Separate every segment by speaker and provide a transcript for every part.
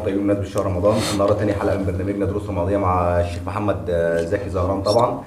Speaker 1: وانتم طيبين بمناسبة شهر رمضان. النهارده تاني حلقة من برنامجنا دروس رمضانيه مع الشيخ محمد زكي زهران. طبعا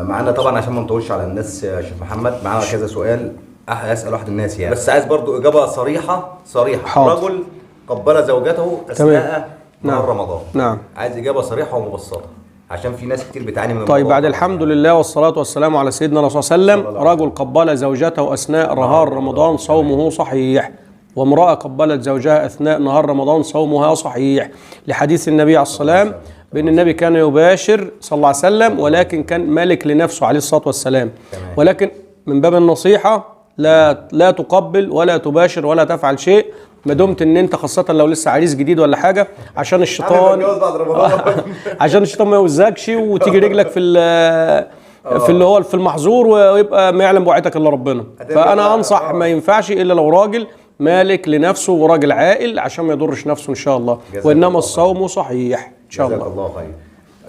Speaker 1: معانا طبعا عشان ما نطولش على الناس يا شيخ محمد، معانا كذا سؤال اسال واحد الناس يعني، بس عايز برضو اجابه صريحه صريحه.
Speaker 2: حاضر.
Speaker 1: رجل قبل زوجته اثناء نهار
Speaker 2: نعم.
Speaker 1: رمضان.
Speaker 2: نعم.
Speaker 1: عايز اجابه صريحه ومبسطه عشان في ناس كتير بتعاني من
Speaker 2: طيب،
Speaker 1: الموضوع
Speaker 2: بعد
Speaker 1: ده.
Speaker 2: الحمد لله والصلاة والسلام على سيدنا الرسول صلى الله عليه
Speaker 1: صلى
Speaker 2: وسلم،
Speaker 1: الله عليه
Speaker 2: رجل قبل زوجته أثناء نهار رمضان صومه صحيح، وامرأة قبلت زوجها أثناء نهار رمضان صومها صحيح، لحديث النبي عليه الصلاة والسلام بأن النبي كان يباشر صلى الله عليه وسلم، ولكن كان مالك لنفسه عليه الصلاة والسلام. ولكن من باب النصيحة لا تقبل ولا تباشر ولا تفعل شيء ما دمت ان انت، خاصة لو لسه عريس جديد ولا حاجة، عشان الشيطان
Speaker 1: أنا بتجوز بعد رمضان.
Speaker 2: عشان الشيطان ما يوزكش وتيجي رجلك في اللي هو في المحظور، ويبقى ما يعلم بوعيتك الا ربنا.
Speaker 1: هتبقى
Speaker 2: فانا انصح ما ينفعش الا لو راجل مالك لنفسه وراجل عاقل عشان ما يضرش نفسه ان شاء الله.
Speaker 1: جزاك
Speaker 2: وانما
Speaker 1: الله
Speaker 2: الصوم صحيح ان شاء
Speaker 1: جزاك
Speaker 2: الله.
Speaker 1: الله خير.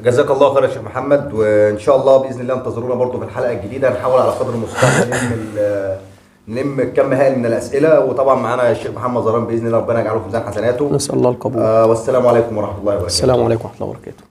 Speaker 1: جزاك الله خير يا شيخ محمد، وان شاء الله باذن الله انتظرونا برضو في الحلقة الجديدة. هنحاول على قدر المستطاع نلم كم هائل من الاسئلة، وطبعا معانا الشيخ محمد زهران باذن الله، ربنا يجعله في ميزان حسناته.
Speaker 2: نسال الله القبول.
Speaker 1: والسلام عليكم ورحمة الله وبركاته.
Speaker 2: السلام عليكم ورحمة الله وبركاته.